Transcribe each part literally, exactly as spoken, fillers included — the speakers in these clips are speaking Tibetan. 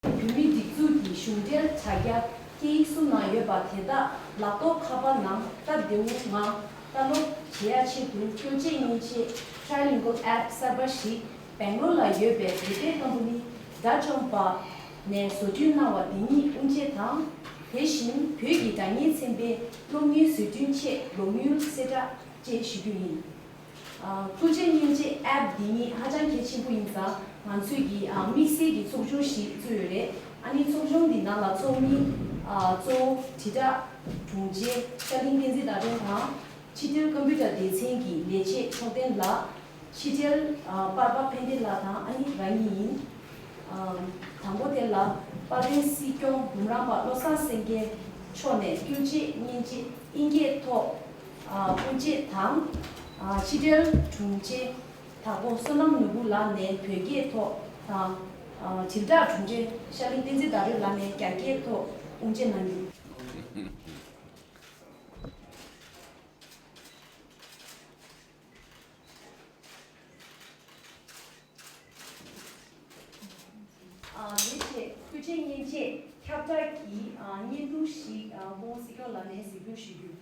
བོད་མིའི་སྒྲིག་འཛུགས་ཀྱི་གཞུང་འབྲེལ་དྲ་རྒྱ་སྐད་ཡིག་གསུམ་ནང་ཡོད་པ་དེ་དག་ལག་ཐོགས་ཁ་པར་ནང་སྟབས་བདེ་བོའི་ངང་ལྟ་ཀློག་བྱེད་ཡག་ཆེད་དུ་བཀོལ་སྤྱོད་མཉེན་ཆས་Trilingual App གསར་པ་ཞིག་སྦེང་ལོར་ལ་ཡོད་པའི་བོད་སྐད་ཀམ་པ་ནི་དགྲ་བཅོམ་པ་ནས་བཟོ་སྐྲུན་གནང་བ་དེ་ཉིད་དབུ་འབྱེད་དང་། དེ་བཞིན་བོད་ཀྱི་སྒྲ་སྙན་ཚན་པའི་གློག་བརྙན་བཟོ་སྐྲུན་ཆེད་རོགས་དངུལ་གསལ་བསྒྲགས་བཅས་ཞུ་རྒྱུ་ཡིན། ཨ། བཀོལ་སྤྱོད་མཉེན་ཆས་App འདི་ཉིད་ཧ་ཅང་གལ་ཆེན་པོ་ཡིན་ཙང་། ང་ཚོས་ཀྱི་ཨ་དམིགས་བསལ་གྱི་ཚོགས་ཆུང་ཞིག་བཙུགས་ཡོད་རེད། ཨ་ནི་ཚོགས་ཆུང་འདི་ནང་ལ་ཚོགས་མི་ཨ་གཙོ་བོ་དྲིལ་བསྒྲགས་དྲུང་ཆེ་ཤར་གླིང་བསྟན་འཛིན་ཟླ་སྒྲོན་དང་། ཕྱི་དྲིལ་ཀམ་པུ་ཊར་སྡེ་ཚན་གྱི་ལས་བྱེད་མཆོག་ལྡན་ལགས། ཕྱི་དྲིལ་ཨ་པར་པ་ཕན་བདེ་ལགས་དང་ཨ་ནི་རང་ཉིད་ཡིན། ཨ་དང་པོ་དེ་ལ་དཔལ་ལྡན་སྲིད་སྐྱོང་འབུམ་རམས་པ་བློ་བཟང་སེང་གེ་མཆོག་ནས་བཀོལ་སྤྱོད་མཉེན་ཆས་དབྱིན་སྐད་ཐོག་ཨ་དབུ་འབྱེད་དང་། ཨ་ཕྱི་དྲིལ་དྲུང་ཆེ་དྭགས་པོ་བསོད་ནམས་ནོར་བུ་ལགས་ནས་བོད་སྐད་ཐོག་དང་། ཨ་དྲིལ་བསྒྲགས་དྲུང་ཆེ་ཤར་གླིང་བསྟན་འཛིན་ཟླ་སྒྲོན་ལགས་ནས་རྒྱ་སྐད་ཐོག་དབུ་འབྱེད་གནང་རྒྱུ། ཨ་ལས་བྱེད་བཀོལ་སྤྱོད་མཉེན་ཆས་ཁྱབ་བསྒྲགས་ཀྱི་ཨ་བརྙན་ཐུང་ཞིག་ཨ་སྐུ་ངོ་སྲིད་སྐྱོང་ལགས་ནས་གཟིགས་སྐྱོང་ཞུ་རྒྱུ།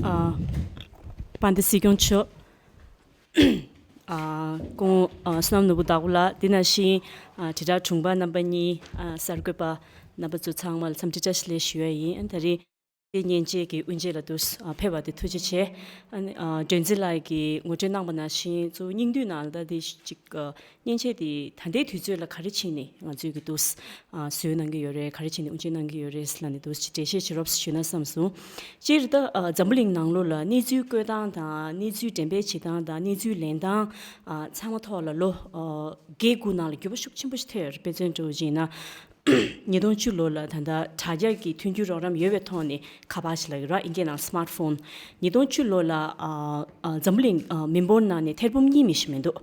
ཨ་དཔལ་ལྡན་སྲིད་སྐྱོང་མཆོག་ཨ་སྐུ་ངོ་ཨ་བསོད་ནམས་ནོར་བུ་དྭགས་པོ་ལགས། དེ་ནང་བཞིན་ཨ་དྲིལ་བསྒྲགས་དྲུང་འཕར་རྣམ་པ་གཉིས། ཨ་གསར་འགོད་པ་རྣམ་པ་ཚོ་ཚང་མ་ལ་འཚམས་འདྲི་བཀྲ་ཤིས་བདེ་ལེགས་ཞུ་ཡ་ཡིན། ཨ་ད་རེས་དེ་མཉེན་ཆས་ཀྱི་དབུ་འབྱེད་ལ་འདུག་ཨ་ཕེབས་པ་དེ་ཐུགས་རྗེ་ཆེ། ཨ་ནི་ཨ་སྒྲོན་འཛིན་ལགས་ཀྱིས་ངོ་སྤྲོད་གནང་པ་ནང་བཞིན་གཙོ་བོ་སྙིང་བསྡུས་ནང་ལ་ད་དེ་ཅིག་ཨ་མཉེན་ཆས་དེ་ད་ལྟའི་དུས་ཚོད་ལ་ག་རེ་བྱས་ནས་ང་ཚོས་ཀྱི་འདུག་ཨ་བཟོས་གནང་གི་ཡོད་རེད། ག་རེ་བྱས་ནས་དབུ་འབྱེད་གནང་གི་ཡོད་རེད་ལབ་ནས་འདུག་ཅིག་འགྲེལ་བཤད་བྱེད་རོགས་ཞུས་ན་བསམ་སོང་། སྤྱིར་ད་ཨ་འཛམ་བུ་གླིང་ནང་ལོགས་ལ་གནས་ཚུལ་བཀོད་སྟངས་དང་། གནས་ཚུལ་འགྲེམས་སྤེལ་བྱེད་སྟངས་དང་། གནས་ཚུལ་ལེན་སྟངས་ཨ་ཚང་མ་ཐོག་ལ་ལོ་ཨ་བརྒྱད་དགུ་ནང་ལ་འགྱུར་བ་ཤུགས་ཆེན་པོ་ཞིག་ཐེབས་ཡོད་རེད། དཔེ་མཚོན་འདྲ་བོ་བྱས་ན། ཉིས་སྟོང་བཅུ་ལོ་ལ་ད་ལྟ་དྲ་རྒྱ་གི་མཐུན་འགྱུར་རོགས་རམ་ཡོད་པའི་ཐོག་ནས་ཁ་པར་ཞིག་ལབ་ཡོད་ར། ཨིན་སྐད་ནང་སི་མཱར་ཊི་ཕོན། ཉིས་སྟོང་བཅུ་ལོ་ལ་ཨ་ཨ་འཛམ་བུ་གླིང་ཨ་མི་འབོར་ནང་ནས་ཐེར་འབུམ་གཉིས་མི་ཞིག་མི་འདུག་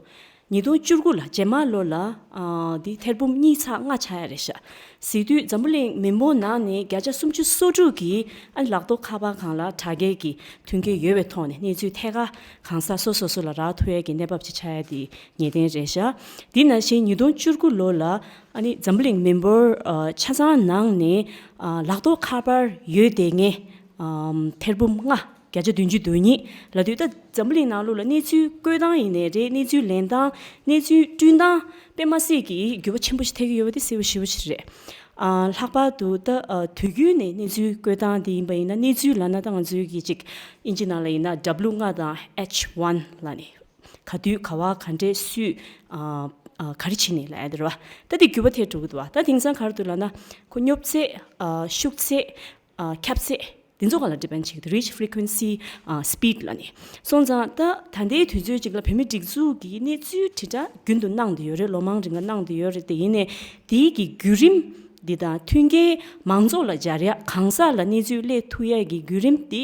ཉིས་སྟོང་བཅུ་དགུ་ལ་རྗེས་མ་ལོ་ལ་ཨ་འདི་ཐེར་འབུམ་གཉིས་ཚེག་ལྔ་ཆགས་ཡ་རེད་ཤག་གཟིགས་དུས་འཛམ་བུ་གླིང་མི་འབོར་ནང་ནས་བརྒྱ་ཆ་སུམ་ཅུ་སོ་དྲུག་གིས་ཨ་ལག་ཐོག་ཁ་པར་སྒང་ལ་དྲ་རྒྱའི་གི་མཐུན་རྐྱེན་ཡོད་པའི་ཐོག་ནས་གནས་ཚུལ་ཐད་ཀར་གང་ཟག་སོ་སོ་སོ་ལ་རག་ཐུབ་ཡ་གི་གནས་བབ་ཅིག་ཆགས་ཡ་དེ་ངེས་གཏན་རེད་ཤག་དེ་ནང་བཞིན་ཉིས་སྟོང་བཅུ་དགུ་ལོ་ལ་ཨ་ནི་འཛམ་བུ་གླིང་མི་འབོར་ཨ་ཆ་ཚང་ནང་ནས་ཨ་ལག་ཐོག་ཁ་པར་ཡོད་བསྡད་མཁན་ཨམ་ཐེར་འབུམ་ལྔ། བརྒྱ་ཆ་བདུན་ཅུ་དོན་གཉིས་ལབ་དུས། ད་འཛམ་བུ་གླིང་ནང་ལོགས་ལ་གནས་ཚུལ་བཀོད་སྟངས་ཡིན་ནའི་རེད། གནས་ཚུལ་ལེན་སྟངས། གནས་ཚུལ་བསྐྲུན་སྟངས་དཔེ་མ་སྲིད་ཀྱི་འགྱུར་བ་ཆེན་པོ་ཞིག་ཐེབས་ཀྱི་ཡོད་པ་དེ་གསལ་པོ་ཞེ་པོ་ཞིག་རེད། ཨ་ལྷག་པར་དུ་ད་ཨ་དུས་རྒྱུན་ནས་གནས་ཚུལ་བཀོད་སྟངས་དེ་ཡིན་པ་ཡིན་ན། གནས་ཚུལ་ལབ་ན་ད་ང་ཚོའི་གི་ཅིག་ཨིན་ཇི་ནང་ལ་ཡིན་ན་W ལྔ་དང་H one ལབ་ནས། ག་དུས་ག་བ་ག་འདྲས་སུས་ཨ་ཨ་ག་རེ་བྱས་ནས་ལབ་ཡ་དེ་རེད་བ། ད་དེ་འགྱུར་བ་ཐེབས་འགྲོ་གི་འདུག་བ། ད་དེང་སང་ག་རེ་འདུག་ལབ་ན། ཁོ་སྙོབ་ཚད། ཨ་ཤུགས་ཚད། ཨ་ཁྱབ་ཚད། དེ་ཚོ་སྒང་ལ་ཌི་པེན་ཌི་བྱེད་ཀྱི་འདུག reach frequency ཨ་speed ལབ་ནས། སོང་ཙང་ད་ད་ལྟའི་དུས་ཚོད་ཅིག་ལ་བོད་མིའི་སྒྲིག་འཛུགས་ཀྱིས་གནས་ཚུལ་དྲིལ་བསྒྲགས་རྒྱུན་དུ་གནང་བསྡད་ཡོད་རེད། ལོ་མང་རིང་ལ་གནང་བསྡད་ཡོད་རེད། དེ་ཡིན་ནའི་དེའི་གི་བརྒྱུད་རིམ་འདི་དང་མཐུན་རྐྱེན་མང་ཚོགས་ལ་སྦྱར་ཡ། གང་ཟག་ལ་གནས་ཚུལ་སླེབས་ཐུབ་ཡ་གི་བརྒྱུད་རིམ་འདི།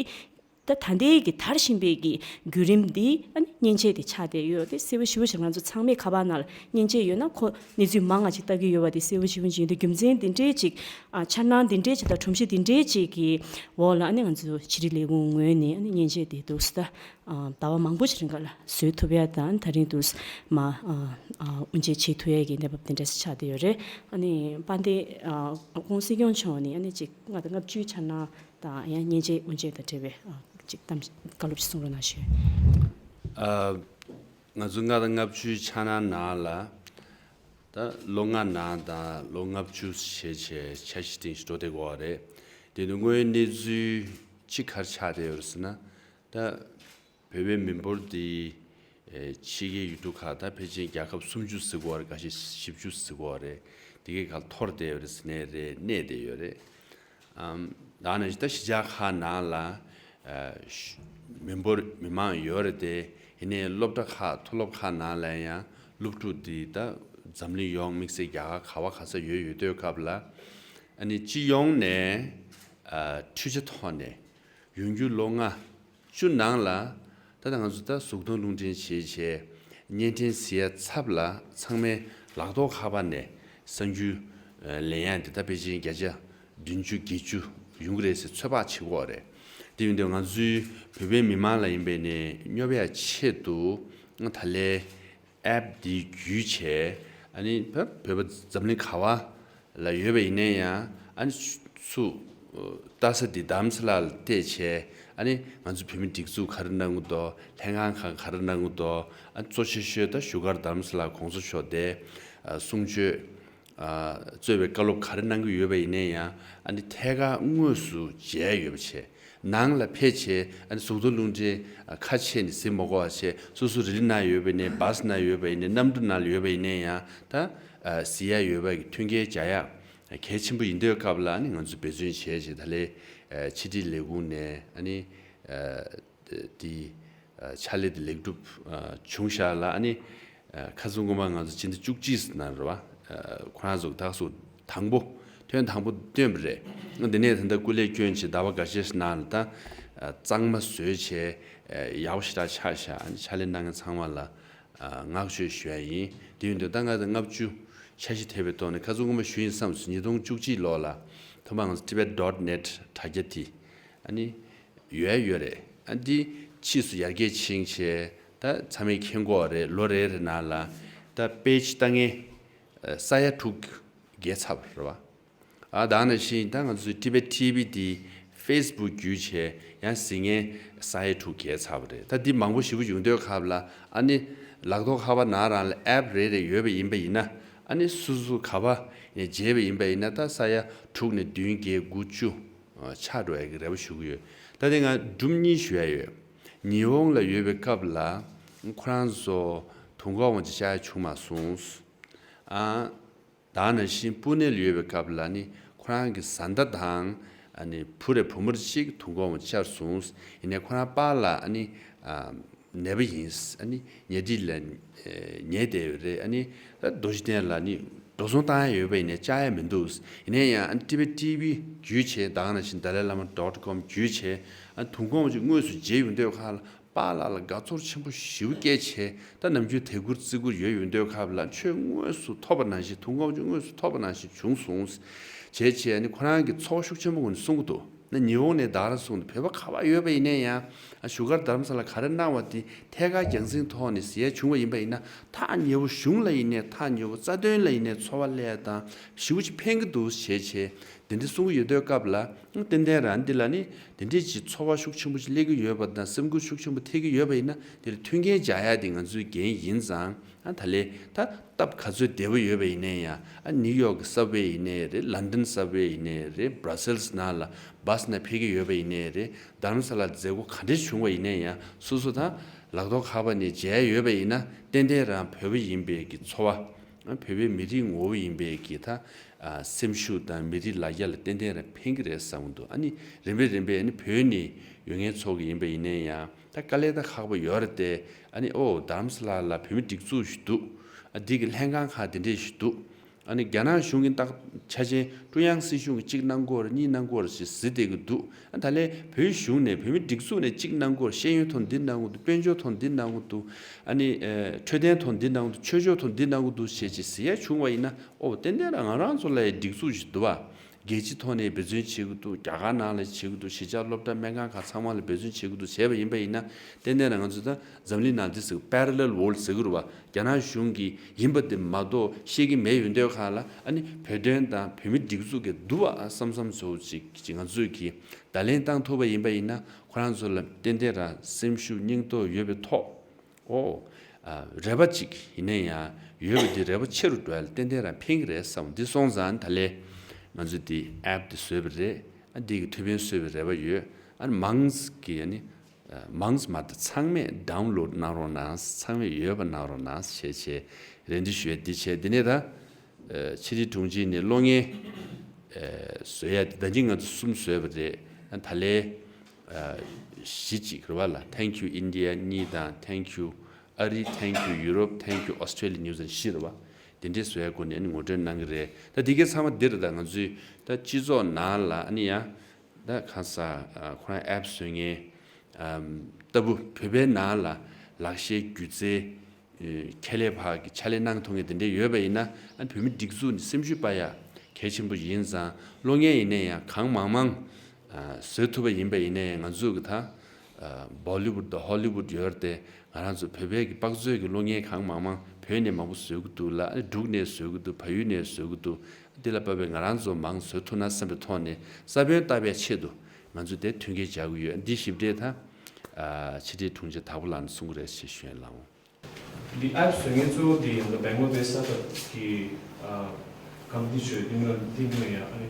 ད་ད་ལྟའི་གི་དར་བཞིན་པའི་གི་བརྒྱུད་རིམ་འདི་ཨ་ནི་མཉེན་ཆས་དེ་ཆགས་བསྡད་ཡོད། དེ་གསལ་པོ་ཞེ་པོ་ཞིག་ང་ཚོ་ཚང་མའི་ཁ་པར་ནང་ལ་མཉེན་ཆས་ཡོད་ན་ཁོ་གནས་ཚུལ་མང་ང་ཅིག་ལྟ་གི་ཡོད་པ་དེ་གསལ་པོ་ཞེ་པོ་ཅིག་ཡིན་དུས། རྒྱུ་མཚན་འདི་འདྲའི་ཅིག་ཨ་འཆར་སྣང་འདི་འདྲའི་ཅིག་དང་སྒྲོམ་གཞི་འདི་འདྲའི་ཅིག་གི་འོག་ལ་ཨ་ནི་ང་ཚོ་ཕྱི་དྲིལ་ལས་ཁུངས་ངོས་ནས་ཨ་ནི་མཉེན་ཆས་དེ་འདུག་སེ་ད་ཨ་ཟླ་བ་མང་པོ་ཞིག་རིང་ག་ལ་བཟོས་ཐུབ་ཡ་དང་། ད་རིང་འདུག་སེ་མ་ཨ་ཨ་དབུ་འབྱེད་བྱེད་ཐུབ་ཡ་གི་གནས་བབ་དེ་འདྲ་ཞིག་ཆགས་བསྡད་ཡོད་རེད། ཨ་ནི་དཔལ་ལྡན་ཨ་སྐུ་ངོ་སྲིད་སྐྱོང་མཆོག་ནས་ཨ་ནི་ཅིག་ལྔ་དང་ལྔ་བཅུའི་འཆར་སྣང་དང་། ཡང་མཉེན་ཆས་དབུ་འབྱེད་དང་འབྲེལ་བའི་ཨ་ཅིག་གཏམ་བཀའ་སློབ་ཅིག་གསུང་རོགས་གནང་ཞུ། ཨ་ ང་ཚོ་ལྔ་དང་ལྔ་བཅུའི་འཆར་སྣང་ནང་ལ། ད་ལོ་ལྔ་ནང་དང་ལོ་ལྔ་བཅུ་བྱས་བྱས་འཆར་གཞི་སྟེང་ཞིག་འགྲོ་བསྡད་ཀྱི་ཡོད་རེད། དེ་ནི་དངོས་ཡོད་གནས་ཚུལ་གཅིག་ག་རེ་ཆགས་བསྡད་ཡོད་རེད་ཟེར་ན། ད་བོད་པའི་མི་འབོར་འདི་ཨེ་ཕྱི་རྒྱལ་ཡུལ་གྲུ་ཁག་ད་ཕལ་ཆེར་རྒྱལ་ཁབ་སུམ་ཅུ་ཟེར་གྱི་ཡོད་རེད། ཁ་ཤས་བཞི་བཅུ་ཟེར་གྱི་ཡོད་རེད། དེ་གའི་ཁར་འཐོར་བསྡད་ཡོད་རེད་ཟེར་ནའི་རེད། གནས་བསྡད་ཡོད་རེད། ཨམ། ད་ནང་བཞིན་ད་གཞིས་ཆགས་ཁག་ནང་ལ་ཨ་ཤ་མི་འབོར་མི་མང་ཡོད་རེད་དེ། ཡིན་ནའི་སློབ་གྲྭ་ཁག་མཐོ་སློབ་ཁག་ནང་ལ་ཡང་སློབ་ཕྲུག་འདི་ད་འཛམ་གླིང་ཡོངས་དམིགས་བསལ་རྒྱ་གར་ག་བ་ག་ས་ཡོད་ཡོད་དུས་སྐབས་ལ། ཨ་ནི་སྤྱི་ཡོངས་ནས་ཨ་འཕྲུལ་ཆས་ཐོག་ནས་ཡོང་རྒྱུ་ལོ་ལྔ་བཅུ་ནང་ལ། ད་ལྟ་ང་ཚོ་ད་གཟུགས་མཐོང་རླུང་འཕྲིན་བྱས་བྱས་བརྙན་འཕྲིན་གཟིགས་ཡ་ཚབ་ལ་ཚང་མས་ལག་ཐོག་ཁ་པར་ནས་གསར་འགྱུར་ལེན་ཡ་འདི་ད་ཕལ་ཆེར་བརྒྱ་ཆ་བདུན་ཅུ་བརྒྱད་ཅུ་ཡོང་གི་རེད་ཟེར་ཚོད་དཔག་བྱེད་ཀྱི་ཡོད་རེད། དེ་ཡིན་དུས་ང་ཚོའི་བོད་པའི་མི་མང་ལ་ཡིན་པས་ནས་སྙོབ་ཡ་ཆེད་དུ་ད་ལས་ཨེབ་འདི་བརྒྱུད་བྱས། ཨ་ནི་བོད་བོད་པ་འཛམ་གླིང་ག་བ་ལ་ཡོད་པ་ཡིན་ན་ཡང་། ཨ་ནི་ཚུར་ལྟ་ས་འདི་རྡ་རམ་ས་ལ་ལ་བལྟས་བྱས། ཨ་ནི་ང་ཚོ་བོད་མི་སྒྲིག་འཛུགས་ག་རེ་གནང་གི་འདུག་ལྷན་ཁང་ཁག་ག་རེ་གནང་གི་འདུག་ཨ་གཙོ་ཆེ་ཤོས་ད་བཞུགས་སྒར་རྡ་རམ་ས་ལ་གོང་ས་མཆོག་དེ་གསུང་ཆོས་གཙོས་པའི་བཀའ་སློབ་ག་རེ་གནང་གི་ཡོད་པ་ཡིན་ན་ཡང་། ཨ་ནི་ཐད་ཀར་དངོས་སུ་མཇལ་ཡོད་པ་བྱས། ནང་ལ་ཕེབས་བྱས། ཨ་ནི་གཟུགས་མཐོང་རླུང་འཕྲིན་ཁ་ཕྱེ་ནས་གཟིགས་མ་དགོས་པ་བྱས། སོ་སོ་རི་ལི་ནང་ཡོད་པ་ཡིན་ནའི། བྷ་སི་ནང་ཡོད་པ་ཡིན་ནའི། གནམ་གྲུ་ནང་ལ་ཡོད་པ་ཡིན་ནའི་ཡང་། ད་གཟིགས་ཡ་ཡོད་པ་གི་མཐུན་རྐྱེན་སྦྱར་ཡ་གལ་ཆེན་པོ་ཡིན་དུས་སྐབས་ལ། ཨ་ནི་ང་ཚོས་འབད་བརྩོན་བྱས་བྱས། ད་ལས་ཕྱི་དྲིལ་ལས་ཁུངས་ནས་ཨ་ནི་དེ་ཕྱག་ལས་དེ་ལེགས་གྲུབ་བྱུང་ཤག་ལ། ཨ་ནི་ཁ་སང་སྔོན་མ་ང་ཚོ་ཕྱི་ཟླ་བཅུ་གཅིག་ནང་རེད་པ། ཁོ་རང་ཚོ་ད་གཟུགས་དང་པོ། ཐོན་དང་པོ་བཏོན་པ་རེད། འདི་ནས་ད་ལྟ་སྐུ་ལས་བསྐྱོན་བྱས་ཟླ་བ་འགའ་ཤས་ཤིག་ནང་ལ་ད་གཙང་མ་བཟོས་བྱས་ཡག་པོ་ཞེ་དྲག་ཆགས་ཤག་ཨ་ནི་ཕྱག་ལས་གནང་མཁན་ཚང་མ་ལ་བསྔགས་བརྗོད་ཞུ་ཡ་ཡིན། དེ་ཡིན་དུས་ད་ལྔ་དང་ལྔ་བཅུ་འཆར་གཞི་དེབ་པའི་ཐོག་ནས་ཁ་སང་སྔོན་མ་ཞུས་ཡིན་བསམ་སོང་། ཉིས་སྟོང་བཅུ་གཅིག་ལོ་ལ་ཐོག་མར་ང་ཚོ་tibet dot net དྲ་རྒྱ་དེ་ཨ་ནི་ཡོད་ཡོད་རེད། ཨ་འདི་ཕྱིས་སུ་ཡར་རྒྱས་ཕྱིན་བྱས། ད་ཚང་མས་མཁྱེན་གྱི་ཡོད་རེད། ལོ་རེ་རེ་ནང་ལ་ད་པེ་ཇི་ལྟ་མཁན་ས་ཡ་དྲུག་བརྒལ་ཚར་བ་རེད་པ། ཨ་ད་ནང་བཞིན་ད་ང་ཚོའི་Tibet T V དེ་Facebook བརྒྱུད་བྱས་ཡང་གཟིགས་མཁན་ས་ཡ་དྲུག་བརྒལ་ཚར་བ་རེད། ད་འདི་མང་པོ་ཞེ་པོ་ཡོང་དུས་སྐབས་ལ། ཨ་ནི་ལག་ཐོག་ཁ་པར་ནང་རང་ལ་ཨེབ་རེ་རེ་ཡོད་པ་ཡིན་པ་ཡིན་ན། ཨ་ནི་སོ་སོ་ག་པར་ནས་མཇལ་བ་ཡིན་པ་ཡིན་ན། ད་ས་ཡ་དྲུག་ནས་བདུན་བརྒྱད་དགུ་བཅུ་ཆགས་འགྲོ་ཡ་གི་རེ་བ་ཞུ་གི་ཡོད། ད་དེ་ང་སྒྲུང་གཉིས་ཞུ་ཡ་ཡོད། ཉི་ཧོང་ལ་ཡོད་པའི་སྐབས་ལ་ཁོ་རང་ཚོ་དུས་འཁོར་དབང་ཆེན་བཅར་ཡ་བྱུང་མ་སོང་། ཨ། ད་ནང་བཞིན་པུ་ནེ་ལ་ཡོད་པའི་སྐབས་ལ་ནི་ཁོ་རང་གི་བཟའ་ཟླ་དང་། ཨ་ནི་བུ་རེད་བུ་མོ་རེད་ཅིག་དུས་འཁོར་དབང་ཆེན་བཅར་སོང་། ཡིན་ནའི་ཁོ་རང་པཱ་ལགས་ཨ་ནི་ཨ་ནད་པ་ཡིན། ཨ་ནི་ཉལ་ཁྲི་ལ་ཨེ་ཉལ་བསྡད་ཡོད་རེད། ཨ་ནི་ད་རྡོ་རྗེ་གདན་ལ་ནི་འགྲོ་སོང་བཏང་ཡ་ཡོད་པ་ཡིན་ནའི་བཅར་ཡ་མི་འདུག་ཡིན་ནའི་ཡང་ཨ་ནི་Tibet T V བརྒྱུད་བྱས། ད་ནང་བཞིན Dalai Lama dot com བརྒྱུད་བྱས། ཨ་ནི་དུས་འཁོར་དབང་ཆེན་དངོས་སུ་མཇལ་ཡོང་དུས་སྐབས་ལ། པཱ་ལགས་ལ་དགའ་ཚོར་ཆེན་པོ་ཞེ་པོ་སྐྱེས་བྱས། ད་ནམ་རྒྱུན་དད་བཀུར་བརྩི་བཀུར་ཡོད་ཡོང་དུས་སྐབས་ལ། ཆོས་དངོས་སུ་ཐོབ་པ་ནང་བཞིན། དུས་འཁོར་དབང་ཆེན་དངོས་སུ་ཐོབ་པ་ནང་བཞིན་བྱུང་སོང་། བྱས་བྱས་ནི་ཁོ་རང་གིས་ཚོར་བ་ཤུགས་ཆེན་པོ་ངོས་ནས་གསུང་གི་འདུག་ན་ཉི་ཧོང་ནས་ད་ག་རང་གསུངས་འདུག་བོད་པ་ག་པར་ཡོད་པ་ཡིན་ནའི་ཡང་། ཨ་བཞུགས་སྒར་རྡ་རམ་ས་ལ་ག་རེ་གནང་བ་དེ་ཐད་ཀར་རྒྱང་སྲིང་ཐོག་ནས་གཟིགས་ཡ་བྱུང་བ་ཡིན་པ་ཡིན་ན། ཐག་ཉེ་བོ་གཞུང་ལ་ཡིན་ནའི། ཐག་ཉེ་བོ་རྩ་དོན་ལ་ཡིན་ནའི་ཚོར་བ་སླེབས་ཡ་དང་ཞེ་པོ་ཅིག་ཕན་གྱི་འདུག་བྱས་བྱས། དེ་འདྲ་གསུང་གི་ཡོད་དུས་སྐབས་ལ། ཏན་ཏན་རང་འདི་ལ་ནི་དེ་འདྲས་ཀྱི་ཚོར་བ་ཤུགས་ཆེན་པོ་ཞིག་སླེབས་ཀྱི་ཡོད་པ་དང་། སེམས་འགུལ་ཤུགས་ཆེན་པོ་ཐེབས་ཀྱི་ཡོད་པ་ཡིན་ན། དེ་ལ་མཐུན་རྐྱེན་སྦྱར་ཡ་དེ་ང་ཚོའི་འགན་ཡིན་ཙང་། ཨ་ད་ལས་ད་སྟབས་ག་ཚོད་བདེ་པོ་ཡོད་པ་ཡིན་ནའི་ཡང་། ཨ་ནིའུ་ཡོག་གི་སབ་ཝེ་ཡིན་ནའི་རེད། ལན་ཌན་སབ་ཝེ་ཡིན་ནའི་རེད། སྦྲ་སེལ་སི་ནང་ལ་བྷ་སི་ནང་ཕེབས་ཀྱི་ཡོད་པ་ཡིན་ནའི་རེད། རྡ་རམ་ས་ལ་མཛད་སྒོ་ག་འདྲས་བྱུང་བ་ཡིན་ནའི་ཡང་། སོ་སོ་ད་ལག་ཐོག་ཁ་པར་ནས་མཇལ་ཡ་ཡོད་པ་ཡིན་ན། ཏན་ཏན་རང་བོད་པ་ཡིན་པའི་གི་ཚོར་བ། བོད་པའི་མི་རིགས་ངོ་བོ་ཡིན་པའི་གི་ད་ཨ་སེམས་ཤུགས་དང་མི་རིགས་ལ་རྒྱ་ལ་ཏན་ཏན་རང་ཕན་གྱི་རེད་བསམ་གྱི་འདུག་ཨ་ནི་རིམ་པས་རིམ་པས་ཨ་ནི་བོད་ནས་ཡོད་མཁན་ཚོ་གི་ཡིན་པ་ཡིན་ནའི་ཡང་། ད་དཀའ་ལས་ད་ཁག་པོ་ཡོད་རེད་དེ། ཨ་ནི་ཨོ་རྡ་རམ་ས་ལ་ལ་བོད་མི་སྒྲིག་འཛུགས་ཤིག་འདུག་ཨ་འདི་གི་ལྷན་ཁང་ཁག་འདི་འདྲས་ཤིག་འདུག་ཨ་ནི་རྒྱ་ནག་གཞུང་གི་ད་ཆ་ཆེན་ཀྲུང་དབྱང་སྲིད་གཞུང་གི་གཅིག་གནང་གི་ཡོད་རེད། གཉིས་གནང་གི་ཡོད་རེད་ཞེས་གཟིགས་བསྡད་ཀྱི་འདུག་ཨ་ད་ལས་བོད་གཞུང་ནས་བོད་མི་སྒྲིག་འཛུགས་ནས་གཅིག་གནང་གི་ཡོད་རེད། ཤེས་ཡོན་ཐོག་འདི་གནང་གི་འདུག་དཔལ་འབྱོར་ཐོག་འདི་གནང་གི་འདུག་ཨ་ནི་ཨེ་འཕྲོད་བསྟེན་ཐོག་འདི་གནང་གི་འདུག་ཆོས་ཕྱོགས་ཐོག་འདི་གནང་གི་འདུག་ཞེས་ཅིག་གཟིགས་ཡ་བྱུང་བ་ཡིན་ན། ཨོ་ཏན་ཏན་རང་ང་རང་ཚོ་ལ་ཡང་སྒྲིག་འཛུགས་ཤིག་འདུག་བ། རྒྱལ་སྤྱི་ཐོག་ནས་འབད་བརྩོན་བྱེད་ཀྱི་འདུག་རྒྱ་གར་ནང་ལ་བྱེད་ཀྱི་འདུག་གཞིས་ཆགས་སློབ་གྲྭ་སྨན་ཁང་ཁག་ཚང་མ་ལ་འབད་བརྩོན་བྱེད་ཀྱི་འདུག་བྱས་པ་ཡིན་པ་ཡིན་ན། ཏན་ཏན་རང་ང་ཚོ་ད་འཛམ་གླིང་ནང་འདི་ཟེར་parallel world ཟེར་གྱི་རེད་བ། རྒྱ་ནག་གཞུང་གིས་ཡིན་པ་དེ་མ་གཏོགས་ཤེས་ཀྱི་མེད་ཡོང་དུས་སྒང་ལ། ཨ་ནི་བོད་དོན་དང་བོད་མི་སྒྲིག་འཛུགས་ཀྱི་འདུག་བ་བསམ་བསམ་བཟོ་ཅིག་ཅིག་ང་ཚོས་ཀྱིས་བརྡ་ལན་བཏང་ཐུབ་པ་ཡིན་པ་ཡིན་ན། ཁོ་རང་ཚོ་ལ་ཏན་ཏན་རང་སེམས་ཤུགས་སྙིང་སྟོབས་ཡོད་པའི་ཐོག་ཨོ། རེ་བ་གཅིག་ཡིན་ན་ཡང་ཡོད་པ་འདི་རེ་བ་ཆེ་རུ་འགྲོ་ཡ་ལ་ཏན་ཏན་རང་ཕན་གྱི་རེད་བསམ། འདི་སོང་ཙང་ད་ལས་ང་ཚོས་འདི་ཨེབ་འདི་བཟོས་པ་རེད། ཨ་འདི་གི་ཐུགས་ཕན་གསོས་པའི་རེ་བ་ཡོད། ཨ་ནི་མང་གི་ཨ་ནི་མང་མ་གཏོགས་ཚང་མས་ཌའུན་ལོཌ་གནང་རོགས་གནང་། ཚང་མས་ཡོད་པ་གནང་རོགས་གནང་ཞེས་བྱས་རེ་འདུན་ཞུ་ཡ་འདི་བྱས། འདི་ནས་ད་ཕྱི་དྲིལ་དྲུང་ཆེ་ནས་གློག་བརྙན་བཟོ་ཡ་འདི་ད་གིན་ང་ཚོ་གསུམ་བཟོས་པ་རེད། ད་ལས་བཞི་ཅིག་རེད་བ་ལ། Thank you India གཉིས་དང་Thank you ཨ་རི། Thank you Europe། Thank you Australia New Zealand བཞི་རེད་བ། དེ་འདྲའི་བཟོ་ཡ་སྒོ་ནས་ཨ་ནི་ངོ་སྤྲོད་གནང་གི་རེད། ད་དེ་གའི་ཚང་མ་འདིར་ད་ང་ཚོའི་ད་སྤྱི་ཚོགས་ནང་ལ་ཨ་ནི་ཡང་ད་གང་ཟག་ཁོ་རང་ཨེབ་བཟོ་མཁན་ལྟ་བུ་བོད་པའི་ནང་ལ་ལག་ཤེས་སྒྱུ་རྩལ་ཁྱད་ལས་འཕགས་ཀྱི་ཕྱག་ལས་གནང་ཐུབ་མཁན་དེ་འདྲ་ཡོད་པ་ཡིན་ན། ཨ་ནི་བོད་མི་སྒྲིག་འཛུགས་ནས་སེམས་ཤུགས་སྤར་ཡ་གལ་ཆེན་པོ་ཡིན་ཙང་། གློག་བརྙན་ཡིན་ན་ཡང་གང་མང་མང་བཟོ་ཐུབ་པ་ཡིན་པ་ཡིན་ན་ཡང་ང་ཚོ་གི་ད་བོ་ལི་ཝུཌ་དང་ཧོ་ལི་ཝུཌ་ཡོད་རེད་དེ། ང་རང་ཚོ་བོད་པའི་གི་དཔག་ཚོད་ཀྱི་གློག་བརྙན་གང་མང་མང་བོད་ནས་མང་པོ་བཟོ་གི་འདུག་ལ། ཨ་ནི་འབྲུག་ནས་བཟོ་གི་འདུག་བལ་ཡུལ་ནས་བཟོ་གི་འདུག་དེ་ལ་དཔག་པའི་ང་རང་ཚོ་མང་བཟོ་ཐུབ་ན་བསམ་པའི་ཐོག་ནས་ས་བོན་བཏབ་པའི་ཆེད་དུ་ང་ཚོས་དེ་མཐུན་རྐྱེན་སྦྱར་གྱི་ཡོད། འདི་ཞིབ་ཕྲ་ད་ཕྱི་དྲིལ་དྲུང་ཆེ་དྭགས་པོ་ལགས་ནས་གསུང་གི་རེད་ཅེས་ཞུ་ཡ་ལགས། འདི་ཨེབ་བཟོ་མཁན་གཙོ་བོ་འདི་ཡང་ན་Bangalore based startup གི་ཨ་company ཅིག་ཡོད། འདི་ནང་འདི་ནང་ཡང་ཨ་ནི་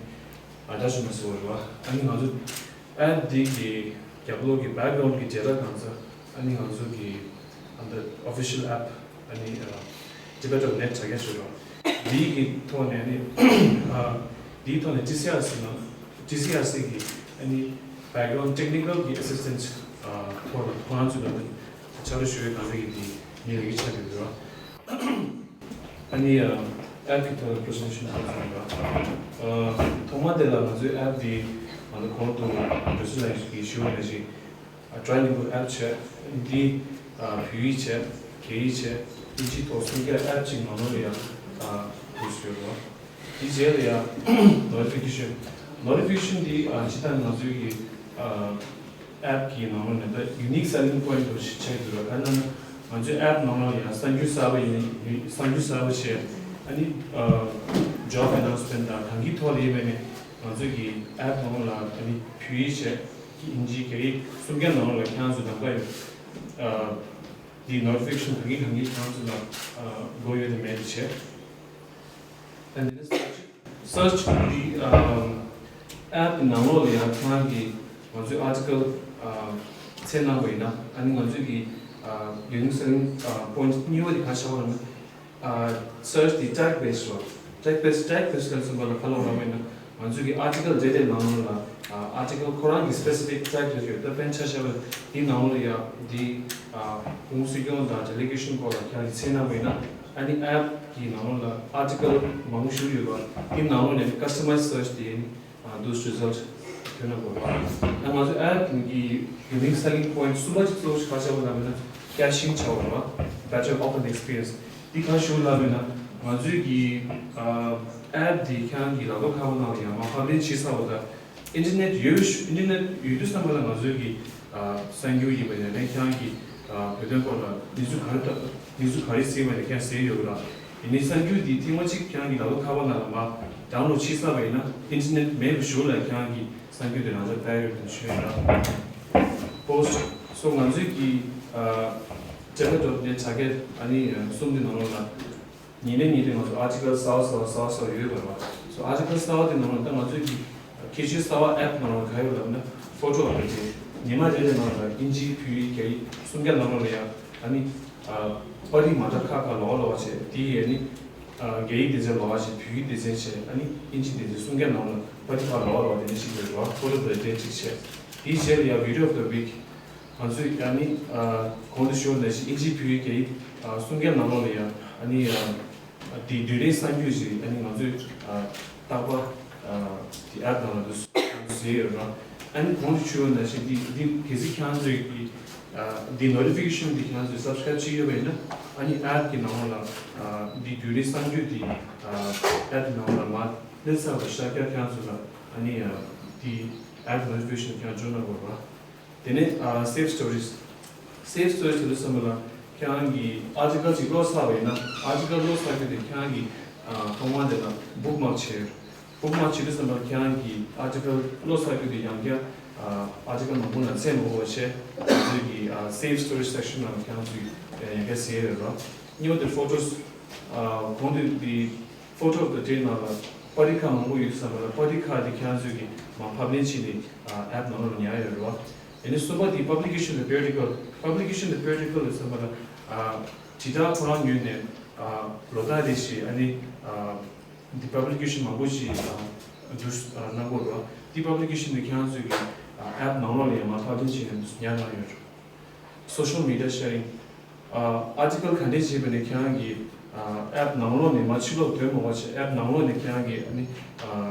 ཨ་ཏ་ཆི་མེན་ཊི་ཟེར་བ་རེད་བ། ཨ་ནི་ང་ཚོ་ཨེབ་འདི་གི་རྒྱབ་ལོགས་ཀྱི་background གི་བྱེ་བྲག་གང་ཚ་ཨ་ནི་ང་ཚོ་གི་ཨ་ནི་official app ཨ་ནི་ཨ་Tibet dot net དྲ་རྒྱ་ཟེར་བ། འདི་གི་ཐོག་ནས་ཨ་ནི་ཨ་འདིའི་ཐོག་ནས་ཊི་སི་ཨར་སི་ནང་ཊི་སི་ཨར་སི་གི་ཨ་ནི་background technical གི་assistance ཨ་ཐོག་ལ་ཁོ་རང་ཚོའི་ནང་ཕྱག་རོགས་ཞུ་བའི་གང་ཟག་གི་དེ་ངའི་ལས་ཀ་ཆགས་ཡོད་རེད། ཨ་ནི་ཨ་ཨེབ་ཀྱི་ཐོག་ལ་པི་རི་སེན་ཊེ་ཤན་ཕར་ཚུགས་ཡོད་རེད། ཨ་ཐོག་མ་དེ་ལ་ང་ཚོའི་ཨེབ་དེ་ང་ཚོ་གོང་དུ་འགྲོ་སོང་ལ་ཞུ་བ་ནང་བཞིན་ཨ་ཊའི་ལིང་གུ་ཨེབ་བྱས། ཨ་ནི་འདི་ཨ་བོད་ཡིག་བྱས། རྒྱ་ཡིག་བྱས། ཨིན་ཇིའི་ཐོག་གསུམ་ཀ་ཨེབ་གཅིག་ནང་ལོགས་ལ་ཡང་ཨ་འགྲོ་སོང་ཡོད་རེད། དེའི་རྗེས་ལ་ཡང་notification notification འདི་ཨ་སྤྱིར་བཏང་ང་ཚོའི་གི་ཨ་ཨེབ་ཀྱི་ནང་ལོགས་ནས་ད་unique selling point དུ་ཆགས་ཀྱི་འདུག་ར། ག་རེ་ཟེར་ན་ང་ཚོའི་ཨེབ་ནང་ལོགས་ལ་ཡང་གསར་འགྱུར་གསར་པ་ཡིན་གསར་འགྱུར་གསར་པ་བྱས། ཨ་ནི་ཨ་job announcement དང་གང་གི་ཐོག་ལ་ཡིན་པ་ནས་ང་ཚོའི་གི་ཨེབ་ནང་ལོགས་ལ་ཨ་ནི་བོད་ཡིག་བྱས། ཨིན་ཇི་རྒྱ་ཡིག་གསུམ་ཀའི་ནང་ལོགས་ལ་ཁྱེད་རང་ཚོ་ནམ་མཁའ་ཡོད་ཨ་འདི་notification གང་གི་གང་གི་ཁྱེད་རང་ཚོ་ལ་ཨ་དགོས་ཡོད་དམ་མེད་དེ་བྱས། And then search འདི་ཨ་ཨེབ་ཀྱི་ནང་ལོགས་ལ་ཡང་ཁྱེད་རང་གི་ང་ཚོའི་article ཨ་འཚོལ་གནང་བ་ཡིན་ན། ཨ་ནི་ང་ཚོའི་གི་ཨ་unique selling ཨ་point གཉིས་པ་དེ་ག་རེ་ཆགས་པ་རེད་ན། ཨ་search འདི་tag based རེད། tag based tag based ག་རེ་ཟེར་བ་ལ་ག་རེ་ལབ་པ་ཡིན་ན། ང་ཚོའི་གི་article རེ་རེ་ནང་ལོགས་ལ་ཨ་article ཁོ་རང་གི་specific tag རེ་ཡོད། ད་དཔེར་ན་ཆ་བཞག་པ་འདི་ནང་ལོགས་ལ་ཡང་འདི་ཨ་གུང་སྲིད་སྐྱོང་དང་delegation སྐོར་ལ་ཁྱེད་རང་གིས་འཚོལ་གནང་བ་ཡིན་ན། ཨ་ནི་ཨེབ་ཀྱི་ནང་ལོགས་ལ་article མང་པོ་ཞིག་ཡོད་པ། དེ་ནང་ལོགས་ནས་customize search དེ་ཨ་འདུག་result ཐོན་ན་དགོས་པ། ཨ་ང་ཚོའི་ཨེབ་གི་unique selling point གསུམ་པ་གཅིག་གཙོ་བོ་ཞིག་ག་རེ་ཆགས་པ་ལབ་ན་caching ཆགས་པ་རེད་བ། Better open experience འདི་ག་རེ་ཞིག་ལབ་ན་ང་ཚོའི་གི་ཨ་ཨེབ་འདི་ཁྱེད་རང་གི་ལག་ཐོག་ཁ་པར་ནང་ལ་ཡང་མར་publish བྱས་ཚར་བ་དང་། ཨིན་ཊར་ནེཊ་ཡོད་ཤུ་ཨིན་ཊར་ནེཊ་ཡོད་དུས་ཙམ་པ་ལ་ང་ཚོའི་གི་ཨ་གསར་འགྱུར་ཡིན་པ་ཡིན་ནའི་ཁྱེད་རང་གི་ཨ་བོད་དོན་སྐོར་ལ་གནས་ཚུལ་ག་རེ་ལྟ་གནས་ཚུལ་ག་རེ་གཟིགས་པ་ཡིན་ནའི་ཁྱེད་རང་གཟིགས་ཡོད་གི་ར། ཡིན་ནའི་གསར་འགྱུར་འདི་ཐེངས་མ་གཅིག་ཁྱེད་རང་གི་ལག་ཐོག་ཁ་པར་ནང་ལ་མར་download བྱས་ཚར་བ་ཡིན་ན་ཨིན་ཊར་ནེཊ་མེད་པའི་གཞུག་ལ་ཁྱེད་རང་གི་གསར་འགྱུར་དེ་རང་འཇགས་ལྟ་ཡོད་དུ་ཞུ་ཡོད་ར། Post སོ་ང་ཚོའི་གི་ཨ་Tibet dot net དྲ་རྒྱ་ཨ་ནི་གསུམ་གྱི་ནང་ལོགས་ལ། ཉིན་རེ་ཉིན་རེ་ང་ཚོ་article གསར་པ་གསར་པ་གསར་པ་གསར་པ་ཡོད་པ་རེད་བ། So article གསར་པ་དེ་ནང་ལ་ད་ང་ཚོའི་གི་ཁྱད་ཆོས་གསར་པ་ཨེབ་ནང་ལ་ག་ཡོད་ལབ་ན་photo update ཉི་མ་རེ་རེ་ནང་ལ་ཨིན་ཇི་བོད་ཡིག་རྒྱ་ཡིག་གསུམ་ཀ་ནང་ལ་ཡང་ཨ་ནི་ཨ་པར་རིས་མ་འདྲ་ཁག་ཁག་ལོགས་ལོགས་བྱས། དེ་ཡི་ཨ་ནི་ཨ་རྒྱ་ཡིག་སྡེ་ཚན་ལོགས་བྱས། བོད་ཡིག་སྡེ་ཚན་བྱས། ཨ་ནི་ཨིན་ཇི་སྡེ་ཚན་གསུམ་ཀ་ནང་ལ་པར་རིས་ཁག་ལོགས་ལོགས་དེ་འདྲ་ཞིག་ཡོད་རེད་བ། Photo update གཅིག་བྱས། དེའི་རྗེས་ལ་ཡང་video of the week ང་ཚོས་ཨ་ནི་ཨ་གོང་དུ་ཞུས་པ་ནང་བཞིན་ཨིན་ཇི་བོད་ཡིག་རྒྱ་ཡིག་ཨ་གསུམ་ཀའི་ནང་ལོགས་ལ་ཡང་ཨ་ནི་ཨ་དེ་བདུན་རེའི་གསར་འགྱུར་ཞིག་ཨ་ནི་ང་ཚོས་ཨ་རྟག་པར་ཨ་དེ་ཨེབ་ནང་ལ་འདུག་གཟིགས་ཡོད་རེད། ཨ་ནི་གོང་དུ་ཞུས་པ་ནང་བཞིན་འདི་འདི་གལ་སྲིད་ཁྱེད་རང་ཚོས་ཀྱི་ཨ་འདི་notification འདི་ཁྱེད་རང་ཚོས་subscribe བྱེད་ཡོད་པ་ཡིན་ན་ཨ་ནི་ཨེབ་ཀྱི་ནང་ལོགས་ལ་ཨ་འདི་བདུན་རེའི་གསར་འགྱུར་འདི་ཨ་ཨེབ་ཀྱི་ནང་ལོགས་ལ་མར་སླེབས་ཚར་བ་ཤར་རྒྱག་ཁྱེད་རང་ཚོ་ལ་ཨ་ནི་ཨ་འདི་ཨེབ་notification ཁྱེད་རང་འབྱོར་ན་དགོས་རེད་བ། དེ་ནས་ཨ་save stories save stories དེ་ཚོ་བསམ་པ་ལ་ཁྱེད་རང་གི་article ཅིག་ཀློག་ཚར་བ་ཡིན་ན་article ཀློག་ཚར་རྒྱུ་དེ་ཁྱེད་རང་གི་ཨ་ཐོག་མ་དེ་ལ་bookmark བྱེད་ཡོད། Bookmark བྱེད་དུས་ཙམ་པ་ཁྱེད་རང་གི་article ཀློག་ཚར་རྒྱུ་དེ་ཡང་བསྐྱར་ ཨ་ཊི་ཀལ་མང་པོ་ནང་ཚད་མ་དགོས་པ་བྱས། ང་ཚོའི་གི་ཨ་Save Storage Section ནང་ཁྱེད་རང་ཚོས་ཡང་བསྐྱར་གཟིགས་ཡས་ཡོད་རེད། གཉིས་པ་དེ་Photos། ཨ་གོང་དུ་དེ་Photo of the Day ནང་ལ་པར་རིས་ཁག་མང་པོ་ཡོད་བསམ་པ་ལ། པར་རིས་ཁག་དེ་ཁྱེད་རང་ཚོས་གི་མར་ཕབ་ལེན་བྱས་ནས་ཨ་app ནང་ལོགས་ལ་ཉར་ཡས་ཡོད་རེད་བ། ཨ་ནི་གསུམ་པ་དེ་Publication the Periodical། Publication the Periodical ཡོད་བསམ་པ་ལ། ཨ་དྲིལ་བསྒྲགས་ཁོ་རང་ངོས་ནས་ཨ་ལོ་ལྟར་རེ་བཞིན་ཨ་ནི་ཨ་འདི་publication མང་པོ་ཞིག་ཨ་བསྡུ་ཨ་གནང་གི་ཡོད་རེད་བ། འདི་publication དེ་ཁྱེད་རང་ཚོས་གི་ཨ་app ནང་ལོགས་ལ་ཡང་མར་ཕབ་ལེན་བྱས་ནས་ཉར་གནང་ཡོད་རེད། Social media sharing། ཨ་article ག་འདྲས་བྱས་པ་ནས་ཁྱེད་རང་གི་ཨ་app ནང་ལོགས་ནས་མར་ཕྱིར་ལོག་འདོན་མ་དགོས་བྱས། app ནང་ལོགས་ནས་ཁྱེད་རང་གི་ཨ་ནི་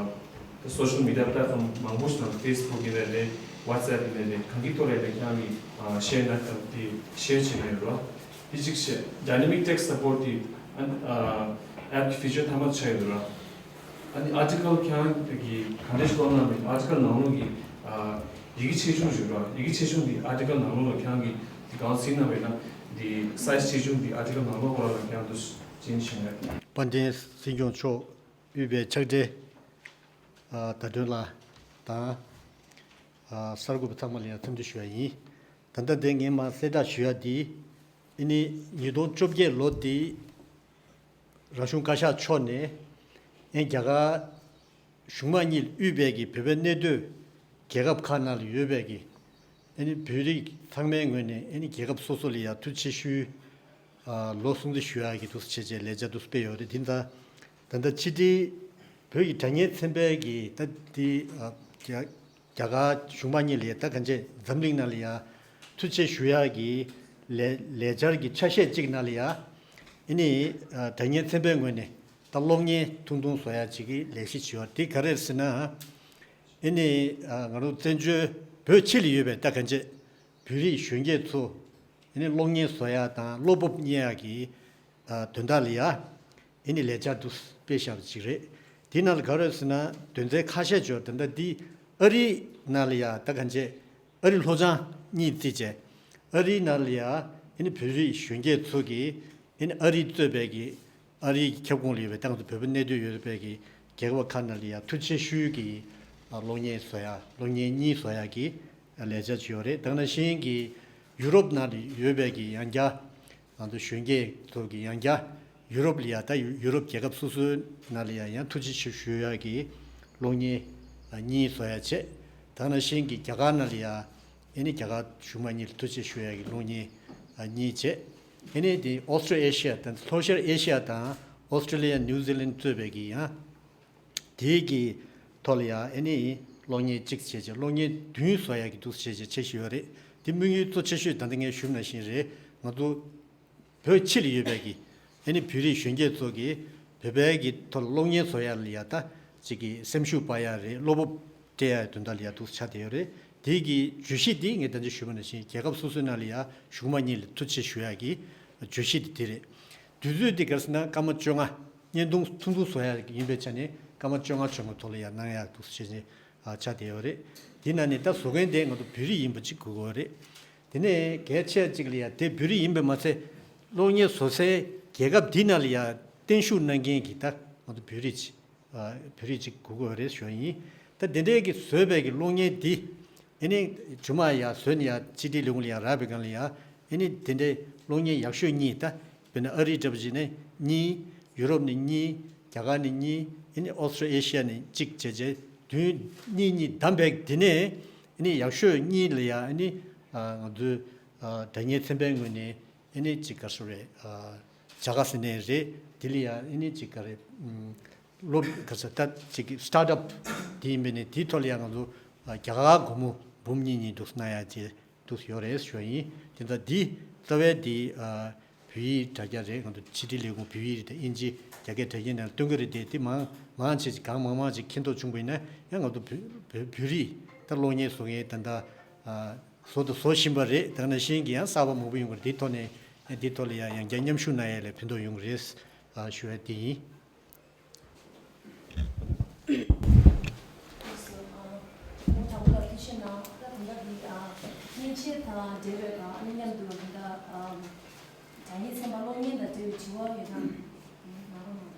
ཨ་social media platform མང་པོ་ཞིག་ནང་། Facebook ཡིན་ནའི་རེད། WhatsApp ཡིན་ནའི་རེད། གང་གི་ཐོག་ལ་ཡིན་ནའི་ཁྱེད་རང་གི་ཨ་share ན་དེ་share བྱས་ན་ཡོད་རེད་བ། དེ་གཅིག་བྱས། Dynamic text support དེ་ཨ་ཨ་app གི་feature མཐའ་མ་ཆགས་ཡོད་རེད་བ། ཨ་ནི་article ཁྱེད་རང་གི་ག་འདྲས་ཤིག་བཀླགས་གནང་མིན། article ནང་ལོགས་ཀྱི་ཨ་ཡི་གེ་ཆེ་ཆུང་ཞིག་རེད་བ། ཡི་གེ་ཆེ་ཆུང་དེ་article ནང་ལོགས་ལ་ཁྱེད་རང་གིས་དེ་གང་གཟིགས་གནང་བས་ན། དེ་size ཆེ་ཆུང་དེ་article ནང་ལོགས་ཁོ་རང་ལ་ཁྱེད་རང་དུ་ཅན་བྱུང་ཡོད། དཔལ་ལྡན་སྲིད་སྐྱོང་མཆོག་དབུས་པའི་ཕྱག་སྦྲེལ་ཨ་ཟླ་སྒྲོན་ལགས་དང་ཨ་གསར་འགོད་པ་ཚང་མ་ལ་ཡང་འཚམས་འདྲི་ཞུ་ཡ་ཡིན། ད་ལྟ་དེ་ངས་མར་གསལ་བསྒྲགས་ཞུ་ཡ་དེ་ཨ་ནི་ཉིས་སྟོང་བཅོ་བརྒྱད་ལོ་དེ་རང་གཞུང་བཀའ་ཤག་ཕྱོགས་ནས་ཨ་ནི་རྒྱ་གར་གཞུང་མང་གཉིས་ལ་དབུས་པའི་གི་བོད་པའི་གནས་སྡོད་རྒྱལ་ཁབ་ཁག་ནང་ལ་ཡོད་པའི་གི་ཨ་ནི་བོད་རིགས་ཚང་མའི་ངོས་ནས་ཨ་ནི་རྒྱལ་ཁབ་སོ་སོ་ལ་ཡང་ཐུགས་རྗེ་ཆེ་ཞུའི་ཨ་ལོ་སྲུང་བརྩི་ཞུ་ཡག་གི་འདུག་སེ་བྱས་བྱས་ལས་འཆར་འདུག་སེ་སྤེལ་ཡོད་རེད། དེ་ད་ད་ལྟ་ཕྱི་དྲིལ་བོད་ཀྱི་དྲ་བརྙན་ཚན་པའི་གི་ད་དེ་ཨ་རྒྱ་རྒྱ་གར་གཞུང་མང་གཉིས་ལ་ཡང་ད་གང་བྱས་འཛམ་གླིང་ནང་ལ་ཡང་ཐུགས་རྗེ་ཆེ་ཞུ་ཡག་གི་ལས་ལས་འཆར་གྱི་ཆ་ཤས་གཅིག་ནང་ལ་ཡང་ཨ་ནི་ཨ་དྲ་བརྙན་ཚན་པའི་ངོས་ནས་ད་གློག་བརྙན་ཐུང་ཐུང་བཟོ་ཡག་ཅིག་གི་ལས་གཞི་ཅིག་ཡོད། དེ་ག་རེ་རེད་ཟེར་ན། ཨ་ནི་ཨ་ང་རང་བཙན་བྱོལ་བོད་ཕྱི་ལ་ཡོད་པའི་ད་གང་བྱས་བོད་རིགས་གཞོན་སྐྱེས་ཚོ་ཨ་ནི་གློག་བརྙན་བཟོ་ཡག་དང་བློ་སྤོབས་རྙེད་ཡག་གི་ཨ་དོན་དག་ལ་ཡ་ཨ་ནི་ལས་འཆར་འདུག་སེ་སྤེལ་བཞག་པ་ཅིག་རེད། དེ་ནང་ལ་ག་རེ་ཟེར་ན་དོན་ཚན་ཁ་ཤས་ཅིག་ཡོད། ད་ལྟ་འདི་ཨ་རིའི་ནང་ལ་ཡ་ད་གང་བྱས་ཨ་རི་ལྷོ་བྱང་གཉིས་བརྩིས་བྱས་ཨ་རིའི་ནང་ལ་ཡ་ཨ་ནི་བོད་རིགས་གཞོན་སྐྱེས་ཚོ་གིས་ཨ་ནི་ཨ་རི་གཙོས་པའི་གི་ཨ་རིའི་ཁྱབ་ཁོངས་ལ་ཡོད་པའི་ཏང་དང་བོད་པ་གནས་སྡོད་ཡོད་པའི་གི་རྒྱལ་ཁབ་ཁག་ནང་ལ་ཡ་ཐུགས་རྗེ་ཆེ་ཞུའི་གི་ཨ་གློག་བརྙན་བཟོ་ཡ། གློག་བརྙན་གཉིས་བཟོ་ཡ་གི་ལས་འཆར་ཅིག་ཡོད་རེད། དེ་ནང་བཞིན་གི་ཡུ་རོབ་ནང་ལ་ཡོད་པའི་གི་ཡང་བསྐྱར་ང་ཚོ་གཞོན་སྐྱེས་ཚོ་གི་ཡང་བསྐྱར་ཡུ་རོབ་ལ་ཡ་ད་ཡུ་ཡུ་རོབ་རྒྱལ་ཁབ་སོ་སོའི་ནང་ལ་ཡ་ཡང་ཐུགས་རྗེ་ཆེ་ཞུ་ཡ་གི་གློག་བརྙན་ཨ་གཉིས་བཟོ་ཡ་བྱས། དེ་ནང་བཞིན་གི་རྒྱ་གར་ནང་ལ་ཡ་ཨ་ནི་རྒྱ་གར་གཞུང་མང་གཉིས་ལ་ཐུགས་རྗེ་ཆེ་ཞུ་ཡ་གི་གློག་བརྙན་ཨ་གཉིས་བྱས། ཨ་ནི་དེ་ཨོ་སི་ཊོ་ཨེ་ཤི་ཡ་དང་ལྷོ་ཤར་ཨེ་ཤི་ཡ་དང་ཨོ་སི་ཊོ་ལི་ཡ་ནིའུ་ཛི་ལན་གཙོས་པའི་གི་ཡང་དེའི་གི་ཐོག་ལ་ཡ་ཨ་ནི་གློག་བརྙན་གཅིག་བྱས་བྱས་གློག་བརྙན་བདུན་བཟོ་ཡ་གི་འདུག་སེ་བྱས་བྱས་འཆར་གཞི་ཡོད་རེད། དེ་དམིགས་ཡུལ་གཙོ་ཆེ་ཤོས་ད་ལྟ་ངས་ཞུས་ནང་བཞིན་རེད། ང་ཚོ་བོད་ཕྱི་ལ་ཡོད་པའི་གི་ཨ་ནི་བོད་རིགས་གཞོན་སྐྱེས་ཚོ་གིས་བོད་པའི་གི་ཐོག་ལ་གློག་བརྙན་བཟོ་ཡ་ལ་ཡ་ད་ཅིག་གི་སེམས་ཤུགས་སྤར་ཡ་རེད། བློ་སྤོབས་སྤྲད་ཡ་དོན་དག་ལ་ཡ་འདུག་སེ་ཆགས་བསྡད་ཡོད་རེད། དེའི་གི་བརྗོད་གཞི་འདི་ངས་ད་ཅི་ཞུས་པ་ནང་བཞིན་རྒྱལ་ཁབ་སོ་སོའི་ནང་ལ་ཡ་གཞུང་མང་གཉིས་ལ་ཐུགས་རྗེ་ཆེ་ཞུ་ཡ་གི་བརྗོད་གཞི་འདི་དེ་རེད། དུས་ཚོད་འདི་ག་རེ་ཟེར་ན་སྐར་མ་བཅོ་ལྔ། བརྙན་ཐུང་ཐུང་ཐུང་བཟོ་ཡ་ཡིན་པའི་ཆ་ནས་སྐར་མ་བཅོ་ལྔ་བཅོ་ལྔ་ཐོག་ལ་ཡ་གནང་ཡ་འདུག་སེ་བྱས་ནས་ཨ་ཆགས་བསྡད་ཡོད་རེད། དེ་ནང་ནས་ད་བཟོ་མཁན་དེ་ང་ཚོ་བོད་རིགས་ཡིན་པ་ཅིག་དགོས་ཀྱི་ཡོད་རེད། དེ་ནས་གལ་ཆེ་ཅིག་ལ་ཡ་དེ་བོད་རིགས་ཡིན་པས་མ་ཚད་གློག་བརྙན་བཟོ་སའི་རྒྱལ་ཁབ་འདི་ནང་ལ་ཡ་བརྟན་བཞུགས་གནང་མཁན་གྱི་ད་ང་ཚོ་བོད་རིགས་ཅིག་ཨ་བོད་རིགས་ཅིག་དགོས་ཀྱི་ཡོད་རེད་ཞུ་ཡ་ཡིན། ད་དེ་འདྲའི་གི་བཟོས་པའི་གི་གློག་བརྙན་འདི་ཨ་ནི་རྗེས་མ་ཡ་བཟོས་ནས་ཡ་ཕྱི་དྲིལ་ལས་ཁུངས་ལ་ཡ་རག་པའི་སྒང་ལ་ཡ་ཨ་ནི་དེ་འདྲའི་གློག་བརྙན་ཡག་ཤོས་གཉིས་ད། དཔེར་ན་ཨ་རི་འདྲ་པོ་ཅིག་ནས་གཉིས། ཡུ་རོབ་ནས་གཉིས། རྒྱ་གར་ནས་གཉིས། ཨ་ནི་ཨོ་སི་ཊོ་ཨེ་ཤི་ཡ་ནས་གཅིག་བྱས་བྱས་བདུན། གཉིས་གཉིས་བདམས་པའི་དེ་ནས་ཨ་ནི་ཡག་ཤོས་གཉིས་ལ་ཡ་ཨ་ནི་ཨ་ང་ཚོའི་ཨ་དྲ་བརྙན་ཚན་པའི་ངོས་ནས་ཨ་ནི་ཅིག་ག་རེ་ཟེར་རེད། ཨ་བྱ་དགའ་ཟེར་ནའི་རེད། དེ་ལ་ཡ་ཨ་ནི་ཅིག་ག་རེ་ཨམ་སློབ་ག་རེ་ཟེར་ད་ཅིག་སི་ཊར་ཊི་ཨབ་དེ་ཡིན་པས་ནས་དེའི་ཐོག་ལ་ཡ་ང་ཚོ་ཨ་རྒྱ་གར་སྒོར་མོ་འབུམ་གཉིས་གཉིས་འདུག་གནང་ཡ་ཅིག་འདུག་ཡོད་རེད་ཞུ་བ་ཡིན། དེ་ཚོ་འདི་རྩ་བའི་འདི་ཨ་བོད་ཡིག་དྲ་རྒྱ་རེད། ང་ཚོ་ཕྱི་དྲིལ་ལས་ཁུངས་བོད་ཡིག་དང་དབྱིན་ཇི་རྒྱ་སྐད་དྲ་རྒྱའི་ནང་སྟོན་གྱི་རེད་དེ། དེ་མང་མང་ཆེ་ཅིག་གང་མང་མང་ཅིག་མཁྱེན་རྟོགས་བྱུང་བ་ཡིན་ན་ཡང་ང་ཚོ་བོད་བོད་བོད་རིགས་ད་གློག་བརྙན་བཟོ་མཁན་ད་ལྟ་ཨ་བཟོ་དང་བཟོ་བཞིན་པ་རེད། དེ་ནང་བཞིན་གྱི་ཡང་གསར་པ་མང་པོ་ཡོང་གི་རེད། དེ་ཐོག་ནས་ཡང་དེ་ཐོག་ལ་ཡང་ཡང་བསྐྱར་མཉམ་ཞུགས་གནང་ཡས་ལ་ཕན་ཐོགས་ཡོང་གི་རེད་ཨ་ཞུ་ཡ་དེ་ཡིན། ཁོང་དང་པོ་ལ་ཐུགས་རྗེ་གནང་། ད་དེ་འདྲ་འདི་ཨ་མཉེན་ཆས་དང་འབྲེལ་བའི་དང་ཨ་ནི་མཉམ་དུ་དེ་འདྲ་ཨ་དྲ་བརྙན་ཚན་པ་གློག་བརྙན་དང་འབྲེལ་བའི་དྲི་བ་ཡོད་ན་མ་རུང་ན།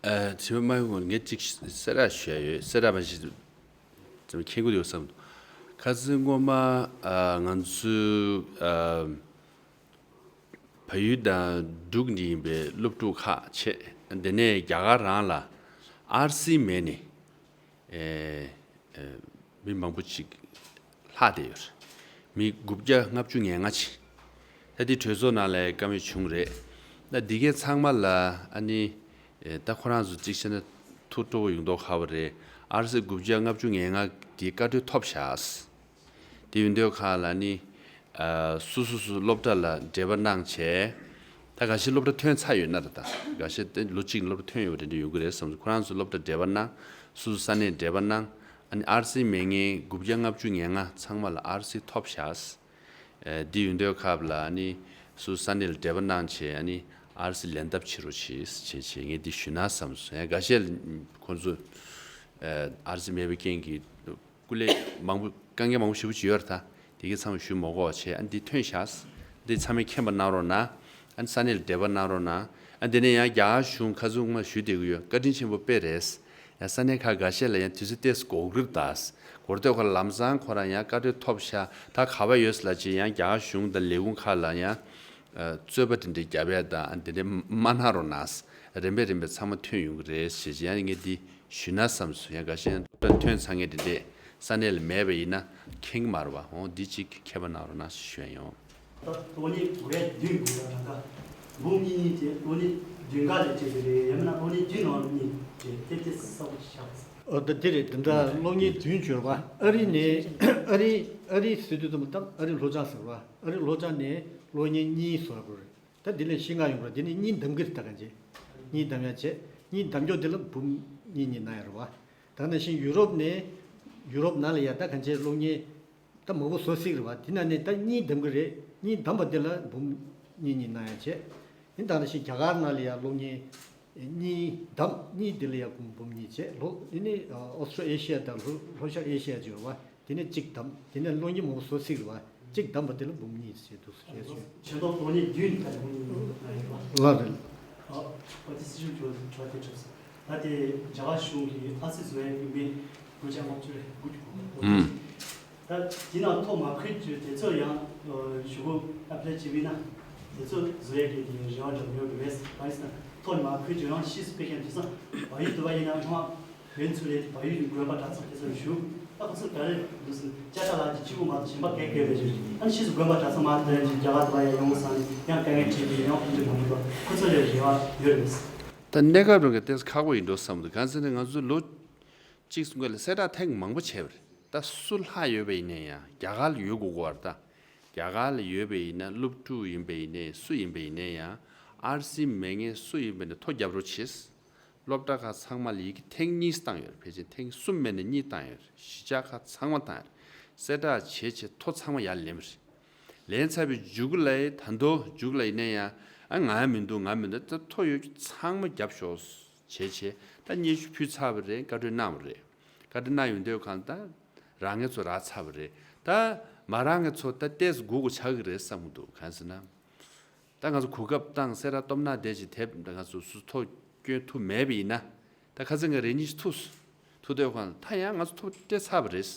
ཨ་དྲི་བ་མ་ཡོང་བར་ངས་གཅིག་གསལ་བསྒྲགས་ཞུ་ཡ་ཡོད། གསལ་བསྒྲགས་མ་ཞིག་ཙམ་མཁྱེན་གྱི་ཡོད་བསམ་འདུག་ཁ་སང་སྔོན་མ་ཨ་ང་ཚོའི་ཨ་བལ་ཡུལ་དང་འབྲུག་འདི་ཡིན་པའི་སློབ་ཕྲུག་ཁག་ཆེད་དེ་ནས་རྒྱ་གར་རང་ལ་ཨར་སི་མེད་ནས་ཨེ་ཨེ་མི་མང་པོ་ཅིག་ལྷག་བསྡད་ཡོད་རེད། མི་དགུ་བརྒྱ་ལྔ་བཅུ་ང་ལྔ་ཅིག་ད་འདི་གྲོས་ཚོགས་ནང་ལ་བཀའ་མོལ་བྱུང་རེད། ད་འདི་གའི་ཚང་མ་ལ་ཨ་ནི་ཨེ་ད་ཁོ་རང་ཚོ་གཅིག་བྱས་ན་ཐུགས་སྤྲོ་བོ་ཡོང་མདོག་ཁ་པོ་རེད། ཨར་སི་དགུ་བརྒྱ་ལྔ་བཅུ་ང་ལྔ་འདི་བཀའ་འཁྲོལ་ཐོབ་བཞག་དེ་ཡིན་དུས་ཁ་ལ་ནི། ཨ་སོ་སོ་སོ་སློབ་གྲྭ་ལ་འབྲེལ་བ་གནང་བྱས། ད་འགའ་ཤས་སློབ་གྲྭ་ཐོན་ཚར་ཡོད་ན་རེད་ད། འགའ་ཤས་དེ་ལོ་གཅིག་སློབ་གྲྭ་ཐོན་ཡོད་པ་དེ་འདྲ་ཡོང་གི་རེད་བསམ་སོང་། ཁོ་རང་ཚོ་སློབ་གྲྭ་འབྲེལ་བ་གནང་། སོ་སོ་ས་གནས་འབྲེལ་བ་གནང་། ཨ་ནི་ཨར་སི་མེད་མཁན་དགུ་བརྒྱ་ལྔ་བཅུ་ང་ལྔ་ཚང་མ་ལ་ཨར་སི་ཐོབ་བཞག་ཨ་འདི་ཡོང་དུས་ཁ་ལ་ནི་སོ་སོ་ས་གནས་ལ་འབྲེལ་བ་གནང་བྱས། ཨ་ནི་ཨར་སི་ལེན་ཐབས་བྱེད་རོགས་བྱེད་བྱས་བྱས་ངས་འདི་ཞུས་ན་བསམ་སོང་། ཡང་འགའ་ཤས་ལ་ཁོ་ཚོ་ཨ་ཨར་སི་མེད་པའི་རྐྱེན་གྱིས། སྐུ་ལས་མང་པོ་དཀའ་ངལ་མང་པོ་ཞེ་པོ་ཅིག་ཡོད་རེད་ད། དེ་གའི་ཚང་མ་ཞུ་མ་དགོས་པ་བྱས། ཨ་འདི་ཐོན་ཤག་འདི་ཚང་མས་མཁྱེན་པ་གནང་རོགས་གནང་། ཨ་ས་གནས་ལ་འབྲེལ་བ་གནང་རོགས་གནང་། ཨ་འདི་ནས་ཡང་རྒྱ་གར་གཞུང་ཁ་སང་མ་ཞུས་བསྡད་ཀྱི་ཡོད། བཀའ་དྲིན་ཆེན་པོ་དཔེ་རེད། ཡང་ས་གནས་ཁག་འགའ་ཤས་ལ་ཡང་དུས་ཚོད་ཏོག་ཙམ་འགོར་གྱི་རེད་ད། འགོར་དུས་ཁོ་ལམ་སང་ཁོ་རང་ཡང་བཀའ་འཁྲོལ་ཐོབ་ཤག་ད་ག་པར་ཡོད་ལབ་བྱས་ཡང་རྒྱ་གར་གཞུང་དང་ལས་ཁུངས་ཁག་ལ་ཡང་རྩོད་པ་དེ་འདྲའི་རྒྱབ་ཡ་དང་དེ་འདྲའི་མ་གནང་རོགས་གནང་། རིམ་པས་རིམ་པས་ཚང་མ་ཐོན་ཡོང་གི་རེད་ཞེས་ཡང་ངས་འདི་ཞུས་ན་བསམ་སོང་། ཡང་འགའ་ཤས་ཡང་སློབ་གྲྭ་ཐོན་ཚར་མཁན་དེ་འདྲས་ས་གནས་ལ་མེད་པ་ཡིན་ན་མཁྱེན་གྱི་མ་རེད་པ། འོ་འདི་གཅིག་མཁྱེན་པ་གནང་རོགས་གནང་ཞེས་ཞུ་ཡ་ཡིན། ད་གློག་བརྙན་འགོ་ཡ་བདུན་འགོ་ཡ་གྲངས་ཀ་འབུམ་གཉིས་གཉིས་དེ་གློག་བརྙན་བདུན་ཀ་ལས་བྲིས་པ་རེད། ཡང་མིན་ན་གློག་བརྙན་བདུན་ནང་གཉིས་བྲིས་དེ་དེ་གསལ་པོ་བཞག་ཨོ་ད་དེ་རེད། དེ་འདྲ་གློག་བརྙན་བདུན་བྱོས་པ། ཨ་རི་ནས་ཨ་རི་ཨ་རི་ཟེར་དུས་ཙམ་ད་ཨ་རི་ལྷོ་བྱང་ཟེར་བ། ཨ་རི་ལྷོ་བྱང་ནས་གློག་བརྙན་གཉིས་བཟོ་དགོས་རེད། ད་འདི་ལས་ཤི་ང་ཡོང་བ་འདི་ནས་གཉིས་འདམ་གྱི་རེད། ད་གང་བྱེད་གཉིས་འདམ་ཡ་བྱེད། གཉིས་འདམ་ཀྱོག་འདི་ལ་འབུམ་གཉིས་གཉིས་གནང་ཡ་རེད་བ། ད་ནང་བཞིན་ཡུ་རོབ་ནས་ཡུ་རོབ་ནང་ལ་ཡ་ད་གང་བྱེད་གློག་བརྙན་ད་མང་པོ་བཟོ་སྲིད་རེད་བ། དེ་ནང་ནས་ད་གཉིས་འདམ་གྱི་རེད། གཉིས་འདམ་པ་འདི་ལ་འབུམ་གཉིས་གཉིས་གནང་ཡ་བྱེད། ཡིན་ད་ནང་བཞིན་རྒྱ་གར་ནང་ལ་ཡ་གློག་བརྙན་གཉིས་འདམ་གཉིས་འདི་ལ་ཡ་འབུམ་འབུམ་གཉིས་བྱེད། ལྷོ་འདི་ནི་ཨོ་སི་ཊོ་ཨེ་ཤི་ཡ་དང་ལྷོ་ལྷོ་ཤར་ཨེ་ཤི་ཡ་བརྗོད་བ། དེ་ནས་གཅིག་བདམས། དེ་ནས་གློག་བརྙན་མང་པོ་བཟོ་སྲིད་རེད་བ། གཅིག་བདམས་པ་དེ་ལ་འབུམ་གཉིས་བྱས་འདུག་ཟེར་ཞུས། ཆེ་མཐོང་གློག་བརྙན་བདུན་ལ་འབུམ་གཉིས་གནང་ཡོད་པ། ལགས་རེད། ཨ་ཨ་དེ་སྲིད་ཞུ་ཆོག་ཆོག་དེ་ཆོག་ཟེར། ད་དེ་རྒྱ་གར་གཞུང་གིས་ཨ་སི་བཟོ་ཡའི་དགོས་མཁོ་དགུ་བརྒྱ་ལྔ་བཅུ་རེད། དགུ་བཅུ་གོ་གོ་ཨུམ། ད་དེ་ནང་ཐོག་མ་འཁོད་རྒྱུ་དེ་ཚོ་ཡང་ཞུ་སྒོ་ཨེ་པ་ལའི་བྱེད་མིན་ན་དེ་ཚོ་བཟོ་ཡ་གི་དེ་རེ་བ་འདྲ་ཡོད་གི་རེད། ག་རེ་ཟེར་ན་ཐོག་མ་འཁོད་རྒྱུ་རང་ཕྱིས་སུ་སྤེལ་མཁན་དེ་ཚོ་བལ་ཡུལ་དུ་བ་ཡིན་ན་ཡང་། བོད་མཚོ་ལས་བལ་ཡུལ་གྱི་དགོན་པ་གྲྭ་ཚང་དེ་ཚོར་ཞུགས། ད་ཁོ་ཚོ་ག་རེ་འདུག་ཟེར་ན་ཅ་ཀྲ་ལ་གི་གཅིག་པུ་མ་གཏོགས་གཞན་པ་གས་གས་པའི་ཞུ། ཨ་ནི་ཕྱིས་སུ་དགོན་པ་གྲྭ་ཚང་མ་དེ་རིང་རྒྱ་གར་དུ་བ་ཡ་ཡོང་བསམ་ནས་ཡང་དཀའ་ངལ་འཕྲད་དེ་ཡང་ཨ་འདྲ་མང་པོ་འདུག་ཁོ་ཚོ་ལ་རེ་བ་ཡོད་རེད། ད་གནས་སྐབས་རང་གི་ཏོག་ཙམ་ཁག་པོ་ཡིན་འགྲོ་བསམ་འདུག་གང་ཟེར་ན་ང་ཚོ་ལོ་གཅིག་གསུམ་ཀ་ལ་གསལ་བསྒྲགས་ཐེངས་མང་པོ་བྱས་པ་རེད། ད་སུ་ལྷག་ཡོད་པ་ཡིན་ནའི་ཡང་རྒྱ་གར་ལ་ཡོད་དགོས་ཀྱི་ཡོད་རེད། ད་རྒྱ་གར་ལ་ཡོད་པ་ཡིན་ན་སློབ་ཕྲུག་ཡིན་པ་ཡིན་ནའི་སུ་ཡིན་པ་ཡིན་ནའི་ཡང་ཨར་སི་མེད་མཁན་སུ་ཡིན་པ་ཡིན་ནའི་ཐོ་རྒྱབ་རོགས་བྱེད། སློབ་གྲྭ་ཁག་ཚང་མ་ལ་ཡི་གེ་ཐེངས་གཉིས་བཏང་ཡོད་རེད། ཕལ་ཆེར་ཐེངས་གསུམ་མིན་ན་གཉིས་བཏང་ཡོད་རེད། གཞིས་ཆགས་ཁག་ཚང་མ་བཏང་ཡོད་རེད། གསལ་བསྒྲགས་བྱས་བྱས་ཐོ་ཚང་མ་ཡར་ལེན་པ་རེད། ལེན་ཚར་བའི་མཇུག་ལ་ད་དུང་མཇུག་ལ་ཡིན་ན་ཡང་ཨ་ང་མི་འདུག་ང་མི་འདུག་ད་ཐོ་ཡོད་རྒྱུ་ཚང་མ་རྒྱབ་ཤོག་བྱས་བྱས་ད་སྙན་ཞུ་ཕུལ་ཚར་བ་རེད། བཀའ་འཁྲོལ་གནང་བ་རེད། བཀའ་འཁྲོལ་གནང་ཡོང་དུས་གང་ད་རང་ངེད་ཚོ་རག་ཚར་བ་རེད། ད་མ་རག་ངེད་ཚོ་ད་ཏོག་ཙམ་སྒུག་དགོས་ཆགས་ཀྱི་རེད་བསམ་གྱི་འདུག་གང་ཟེར་ན། ད་ང་ཚོ་གོ་སྐབས་བཏང་གསལ་བསྒྲགས་སྟོབས་ན་བསྡད་ཅིག་དེབ་ང་ཚོ་སུ་ཐོ་སྐྱོན་ཐུབ་མེད་པ་ཡིན་ན། ད་ཁ་སང་ང་རེ་གཉིས་ཐུག་སོང་། ཐུག་དུས་ཁོང་ད་ཡང་ང་ཚོ་ཐོ་སྤྲད་ཚར་བ་རེད།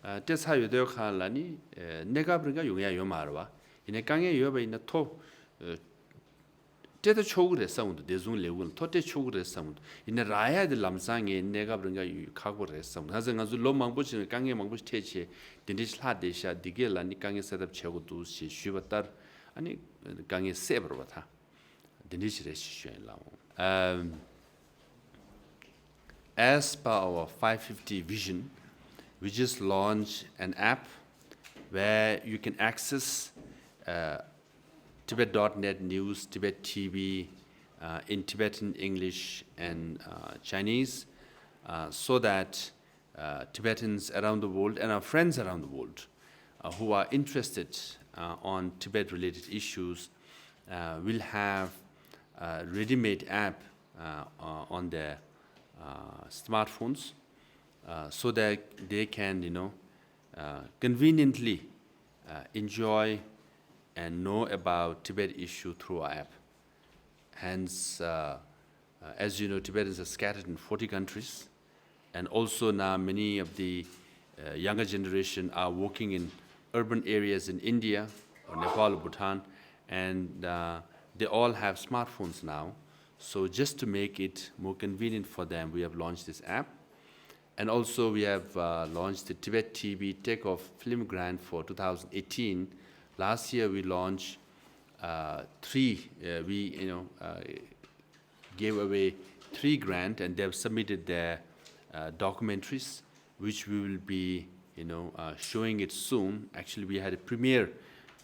ཨ་སྤྲད་ཚར་ཡོད་དུས་ཁོང་ལ་ནི་ཨ་གནས་སྐབས་རིང་ག་ཡོང་ཡ་ཡོད་མ་རེད་བ། ཡིན་ནའི་དཀའ་ངལ་ཡོད་པ་ཡིན་ན་ཐོ་ཨ་སྤྲད་ད་ཆོག་གི་རེད་བསམ་གྱི་འདུག་བདེ་སྲུང་ལས་ཁུངས་ལ་ཐོ་སྤྲད་ཆོག་གི་རེད་བསམ་གྱི་འདུག་ཡིན་ནའི་རག་ཡ་དེ་ལམ་སང་ངས་གནས་སྐབས་རིང་ག་ཡོད་ཁག་པོ་རེད་བསམ་གྱི་འདུག་གང་ཟེར་ང་ཚོ་ལོ་མང་པོ་ཕྱིན་ནས་དཀའ་ངལ་མང་པོ་ཞིག་འཕྲད་བྱས་དེ་འདྲ་ཞིག་ལྷག་བསྡད་ཤག་འདི་གས་ལ་ནི་དཀའ་ངལ་སེལ་ཐབས་བྱེད་དགོས་འདུག་ཞེས་ཞུས་པ་ལྟར་ཨ་ནི་དཀའ་ངལ་སེལ་བ་རེད་བ་ད། འདི་འདྲ་ཞིག་རེད་ཞེས་ཞུ་ཡིན་ལགས། Um, as per our five fifty vision, we just launched an app where you can access uh, Tibet dot net news, Tibet T V, uh, in Tibetan, English, and uh, Chinese, uh, so that uh, Tibetans around the world and our friends around the world uh, who are interested uh, on Tibet-related issues uh, will have a ready-made app uh, uh, on their uh, smartphones uh, so that they can, you know, uh, conveniently uh, enjoy and know about Tibet issue through our app. Hence, uh, uh, as you know, Tibetans are scattered in forty countries, and also now many of the uh, younger generation are working in urban areas in India or Nepal or Bhutan, and uh, they all have smartphones now. So just to make it more convenient for them, we have launched this app. And also we have uh, launched the Tibet T V Takeoff Film Grant for two thousand eighteen. Last year we launched uh, three, uh, we, you know, uh, gave away three grant, and they have submitted their uh, documentaries, which we will be, you know, uh, showing it soon. Actually, we had a premiere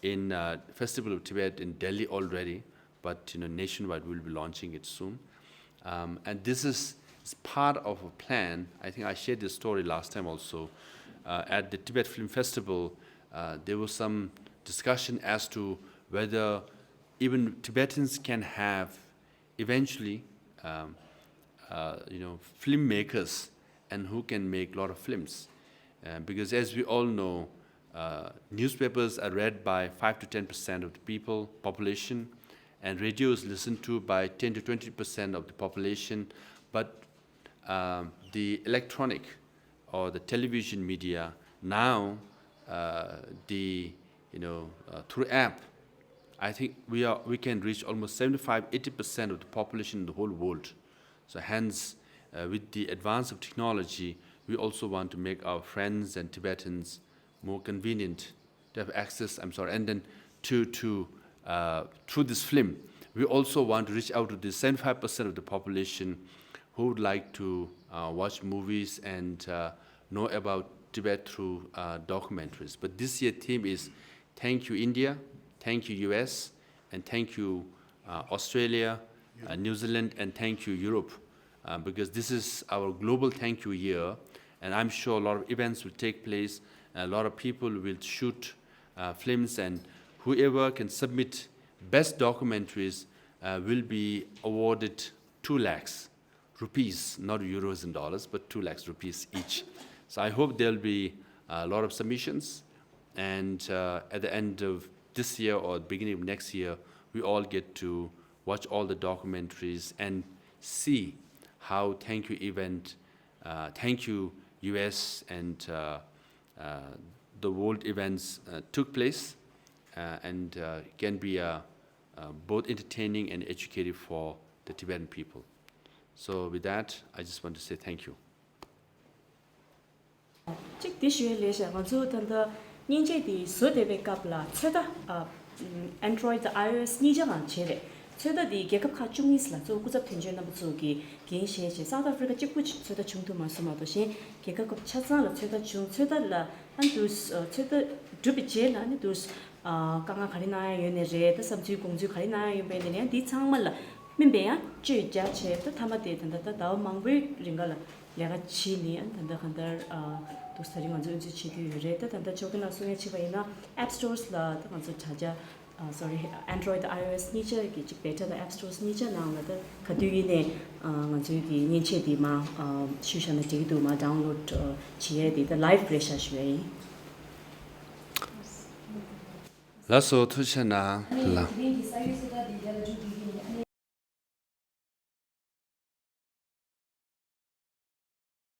in uh, Festival of Tibet in Delhi already, but, you know, nationwide we'll be launching it soon. Um, and this is, is part of a plan. I think I shared this story last time also. Uh, at the Tibet Film Festival, uh, there was some discussion as to whether even Tibetans can have eventually, um, uh, you know, filmmakers and who can make a lot of films. Uh, because as we all know, uh, newspapers are read by five to ten percent of the people, population, and radio is listened to by ten to twenty percent of the population. But um, the electronic or the television media now, uh, the, you know, uh, through app, I think we are, we can reach almost seventy-five, eighty percent of the population in the whole world. So hence, uh, with the advance of technology, we also want to make our friends and Tibetans more convenient to have access, I'm sorry, and then to, to uh, through this film, we also want to reach out to the seventy-five percent of the population who would like to uh, watch movies and uh, know about Tibet through uh, documentaries. But this year theme is "Thank you, India." "Thank you, U S," and "Thank you, uh, Australia," uh, "New Zealand," and "Thank you, Europe." Uh, because this is our global thank you year, and I'm sure a lot of events will take place, a lot of people will shoot uh, films, and whoever can submit best documentaries uh, will be awarded two lakhs rupees, not euros and dollars, but two lakhs rupees each. So I hope there'll be a lot of submissions, and uh, at the end of this year or the beginning of next year, we all get to watch all the documentaries and see how Thank You event, uh, Thank You U S, and uh, uh, the world events uh, took place uh, and uh, can be uh, uh, both entertaining and educative for the Tibetan people. So with that, I just want to say thank you. གཅིག་དེ་ཞུ་ཡས་ལས་བྱ། ང་ཚོ་ད་ལྟ་མཉེན་ཆས་དེ་བཟོ་བསྡད་པའི་སྐབས་ལ་ཚོད་ལྟ། ཨ། Android དང་iOS གཉིས་ཆ་ངང་བྱས་རེད། ཚོད་ལྟ་དེ་རྒྱལ་ཁབ་ཁག་བཅུ་གཉིས་ལ་གཙོ་བོ་སྐུ་ཚབ་དོན་གཅོད་རྣམ་པ་ཚོ་གིས་འགན་བཞེས་བྱས། སའུ་ཐི་ཨ་ཧྥི་རི་ཀ་གཅིག་པུ་ཅིག་ཚོད་ལྟ་བྱུང་ཐུབ་མ་སོང་མ་གཏོགས། གཞན་རྒྱལ་ཁབ་ཆ་ཚང་ལ་ཚོད་ལྟ་བྱུང་། ཚོད་ལྟ་ལ་ཨ་ནི་དུས། ཚོད་ལྟ་གྲུབ་པའི་རྗེས་ལ་ཨ་ནི་དུས། ཨ། དཀའ་ངལ་ག་རེ་གནང་ཡ་ཡོད་ནའི་རེད། ད་བསམ་ཚུལ་དགོངས་ཚུལ་ག་རེ་གནང་ཡ་ཡོད་པ་ཡིན་ནའི་ཡང་འདི་ཚང་མ་ལ་སྨིན་པའི་ཡང་བཅོས་རྒྱ་བྱས། ད་མཐའ་མ་དེ་ད་ལྟ་ད་ཟླ་བ་མང་པོའི་རིང་ག་ལ་ལས་ཀ་བྱས་ནས། ཨ། ད་ལྟ་གང་ལྟར། ཨ། འདུག་ས་རིང་ང་ཚོ་དབུ་འཛུགས་བྱེད་ཀྱི་ཡོད་རེད། ད་ད་ལྟ་ཕྱོགས་སྒྲིག་ལ་གསུང་ཡ་བྱས་པ་ཡིན་ན། App Stores ལ་ད་ང་ཚོ་དྲ་རྒྱ། ཨ། སོ་རི། Android དང་iOS གཉིས་ཆ་གི་ཅིག་Beta དང་App Stores གཉིས་ཆ་ནང་ལ་ད་ག་དུས་ཡིན་ནའི། ཨ། ང་ཚོའི་གི་མཉེན་ཆས་དེ་མར། ཨ། ཞུས་བཞག་ན་འགྲིག་གི་འདུག་མར་download། ཨ། བྱེད་ཡས་དེ་ད་live རེད་ཤག་ཞུ་ཡ་ཡིན། ལགས་སོ། ཐུགས་རྗེ་གནང་། ལགས།